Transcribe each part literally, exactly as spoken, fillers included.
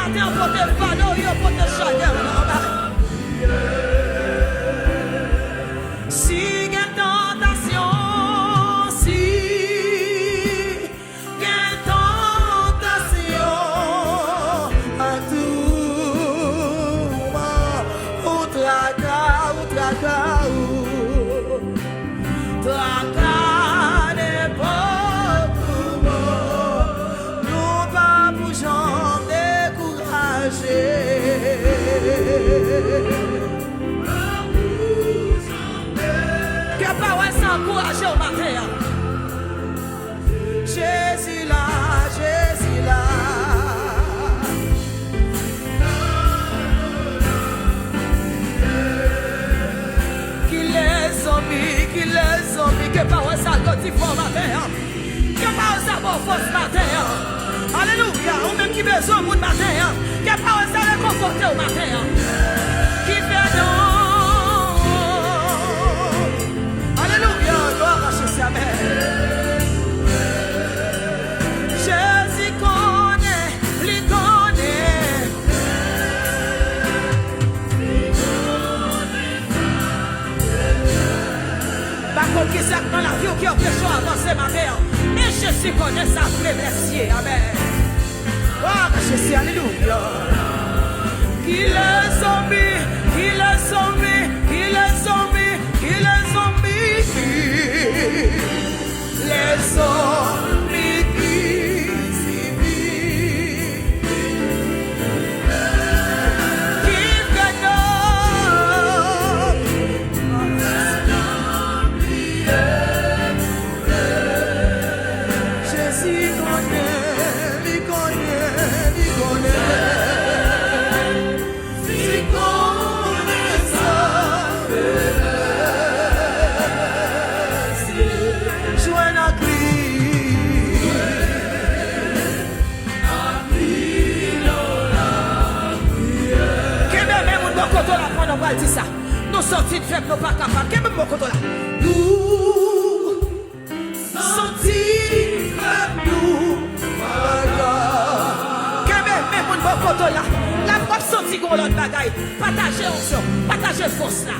Yo pote fado, yo pote chadè anba. Si gen tantasyon, si gen tantasyon, ak touman, ou traka, ou traka, ou traka nenpòt kote, nou pa pou janm dekouraje. Ke pawòl sa ankouraje w maten an. Jezi la, Jezi la. Kilès zanmi, kilès zanmi, ke pawòl sa yo di fò maten an. Ke pawòl sa ba w fòs maten an. Alelouya, ou menm ki bezwen moun maten an. Ke pawòl sa rekonfòte w maten an. Ki fè non. Alelouya, glwa a Jezi, amèn. Jezi konnen, li konnen. Pa konn kisa k nan lavi w ki anpeche w avanse maten an. Men Jezi konnen sa feblès ye. Amèn. Glwa a Jezi, alelouya. Kilès zanmi, kilès zanmi, kilès zanmi, kilès zanmi. Lèzòm ki sibi, ki fè non. Jezi konnen, li konnen, li konnen. Si konnen sa, jwenn ak li. Kenbe men moun bò kote w la pandan w pral di sa. Nou santi n fèb, nou pa kapab. Kenbe m bò kote w la. Nou santi fèb nou pa ka. Kenbe men moun bò kote w la. La w ap santi gon lòt bagay. Pataje onksyon, pataje fòs la.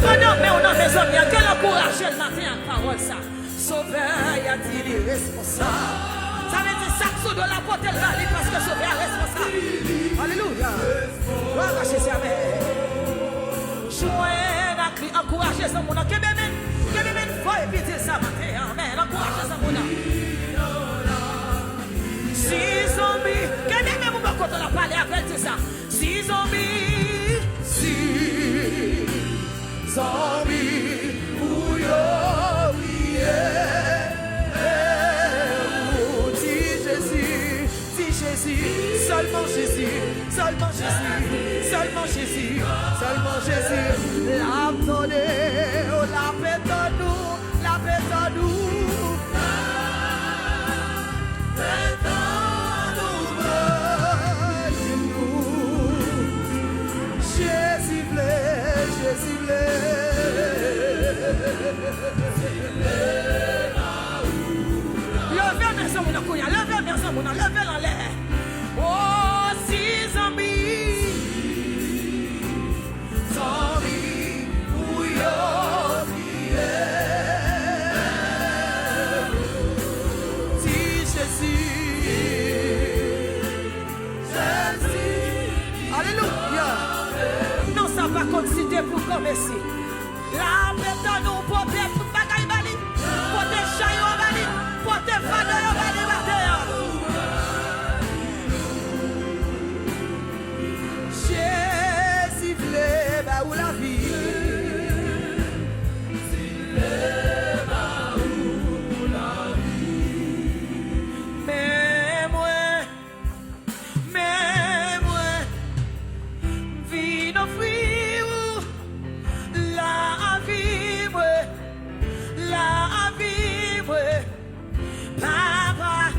Pandan men w nan men zanmi an, ke l ankouraje l maten ak pawòl sa. Sovè a di li responsab. Sa vle di sa k sou do l la pote l ba li paske Sovè a responsab. Alelouya. Glwa a Jezi, amèn. Jwenn ak li, ankouraje zanmi w nan. Kenbe men, kenbe men fò epi di l sa maten an. Amèn. Ankouraje zanmi w nan. Si zanmi, kenbe men moun bò kote w la, pale avè l, di sa. Si zanmi, si zanmi ou yo bliye ou, di Jezi, di Jezi, sèlman Jezi, sèlman Jezi, sèlman Jezi, sèlman Jezi. L ap tande w, l ap etann ou. L ap etann ou. Etann ou bay nou. Jezi vle, Jezi vle. Leve men zanmi w nan kounye a. Leve men zanmi w nan. Leve l anlè. O, si zanmi. Zanmi pou yo kriye. Di Jezi. Jezi. Alelouya. Non sa pa konn site pou granmesi. L ap etann ou pote tout bagay ba li. Pote chay yo ba li. Pote fado yo ba li maten an. Jezi vle ba ou lavi. Jezi vle ba ou lavi. Men mwen, men mwen, m vin ofri ou lavi mwen, lavi mwen. Papa,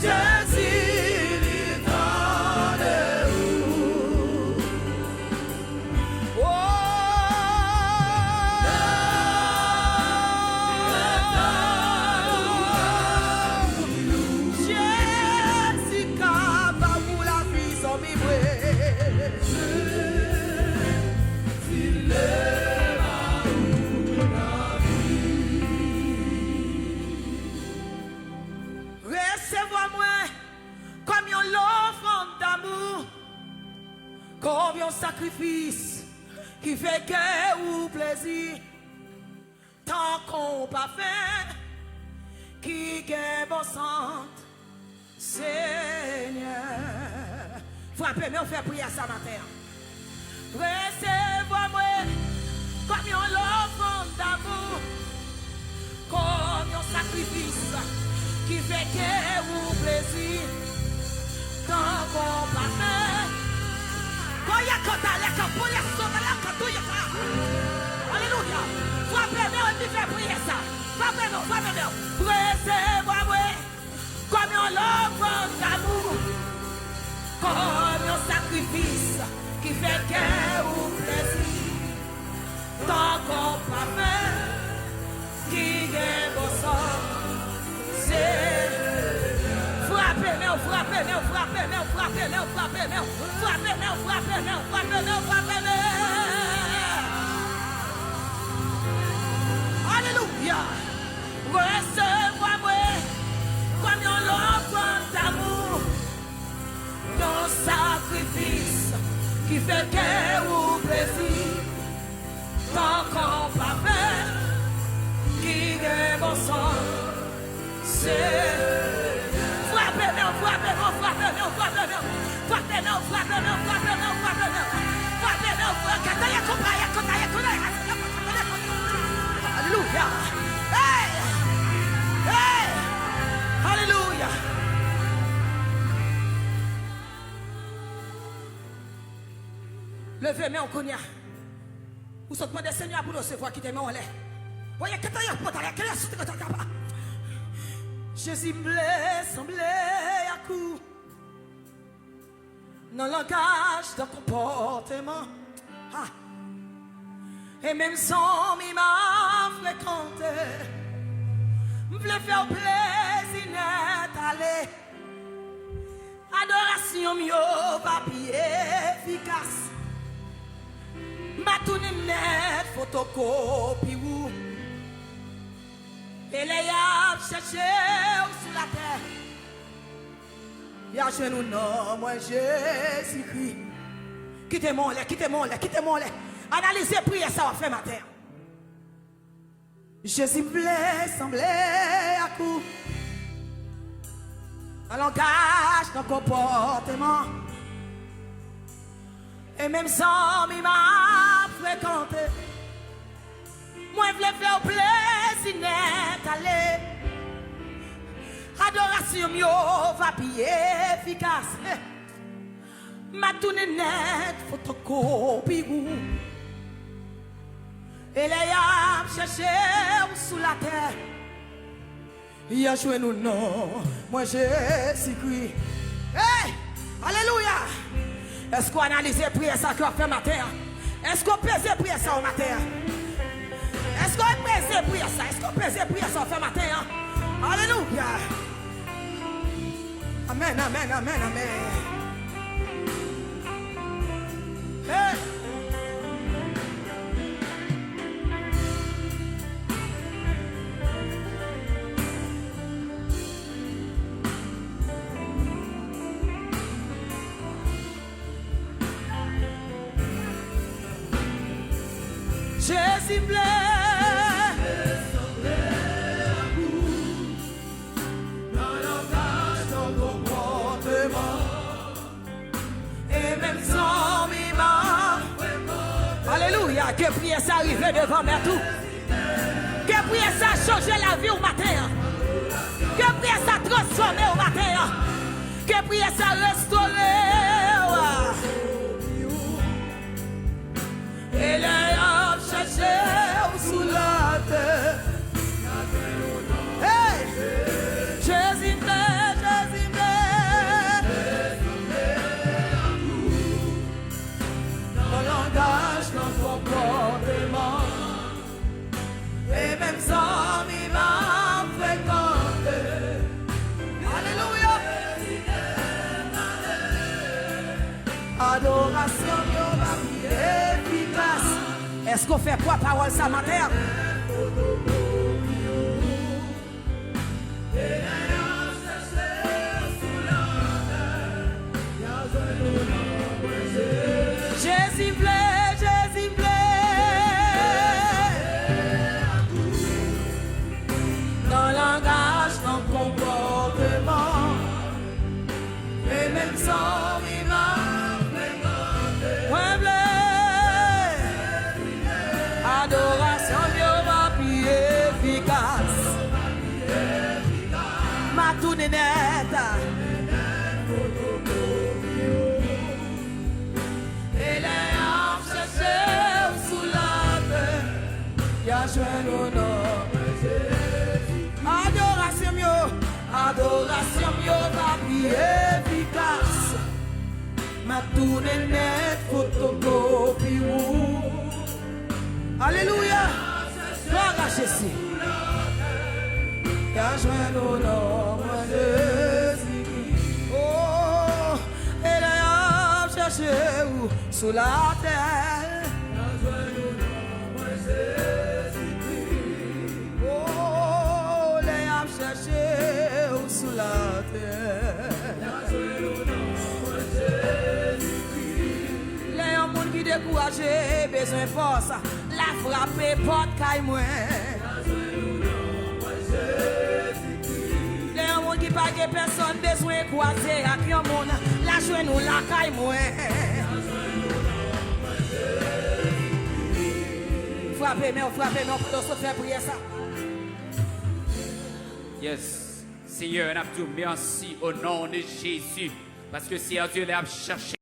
Jezi, li tande ou. Oh, Jezi kapab pou lavi zanmi mwen. Resevwa mwen kòm yon lofrann damou, kòm yon sakrifis ki fè kè ou plezi, tankou pafen ki gen bon sant. Senyè, frape men w, fè priyè sa maten an. Resevwa mwen kòm yon lofrann damou, kòm yon sakrifis ki fè kè ou plezi, tankou pafen. Koye kota leka poye sota leka touye ka. Alelouya. Frape men w epi fè priyè sa. Frape men w, frape men w. Resevwa mwen kòm yon lofrann damou, kòm yon sakrifis ki fè kè ou plezi, tankou pafen ki gen bon sant. Se frape men w, frape men w, frape men w, frape men w, frape men w, frape men w, frape men w, frape men w, frape men w. Alelouya. Resevwa mwen kòm yon lofrann damou, yon sakrifis ki fè kè ou plezi, tankou pafen ki gen bon sant. Se frape men w, frape men w, frape men w, frape men w. Frape men w, frape men w, frape men w, frape men w. Frape men w, frape men w, frape men w, frape men w. Alelouya. Hey! Hey! Alelouya. Leve men w kounye a. Ou sot mande Senyè a pou l resevwa, kite men w anlè. Voye kete yo pota la, kete yo soti kota kaba. Jezi, m vle sanble ak ou. Nan langaj, nan konpòteman. Ha. E menm zanmi m ap frekante. M vle fè w plezi nèt ale. Adorasyon m yo va pi efikas. M a tounen nèt fotokopi ou. E lè y ap chèche w sou latè, y a jwenn ou nan mwen Jezikri. Kite men w anlè, kite men w anlè, kite men w anlè. Analize priyè sa w ap fè maten an. Jezi, m vle sanble ak ou. Nan langaj, nan konpòteman. E menm zanmi m ap frekante. Mwen vle fè w plezi nèt ale. Adorasyon m yo va pi efikas. Eh. M a tounen nèt fotokopi ou. E lè y ap chèche w sou latè, y a jwenn ou nan mwen Jezikri. Hey! Alelouya! Èske w analize priyè sa ke w ap fè maten an? Èske w peze priyè sa w maten an? Èske w peze priyè sa? Èske w peze priyè sa w fè maten an? Alelouya! Amèn, amèn, amèn, amèn. Hey! Jezi, m vle. Nan langaj, nan konpòteman. E menm zanmi m ap. Alelouya, ke priyè sa rive devan mèt ou. Ke priyè sa chanje lavi w maten an. Ke priyè sa transfòme w maten an. Ke priyè sa restore w. E lè y ap chèche w sou latè. Hey! Èske w fè kwa pawòl sa maten an? Jezi vle, Jezi vle. Nan langaj, nan konpòteman. E menm san w vivan, mwen vle adorasyon m yo va pi efikas. M a tounen nèt. E lè y ap chèche w sou latè, y a jwenn ou non. Adorasyon m yo, adorasyon m yo va pi efikas. M ap tounen nèt fotokopi ou. Alelouya! Glwa a Jezi. Y a jwenn ou non mwen Jezikri. Oh, e lè y ap chèche ou sou latè. Oh, lè y ap chèche ou sou latè. Lè yon moun ki dekouraje bezwen fòs, l a frape pòt kay mwen. Lè yon moun ki pa gen pèsòn bezwen kwaze ak yon moun, l a jwenn ou lakay mwen. Frape men w, frape men w pandan w sot fè priyè sa. Yes. Senyè, n ap di w mèsi o non de Jezi. Paske Seyè Dye, lè y ap chèche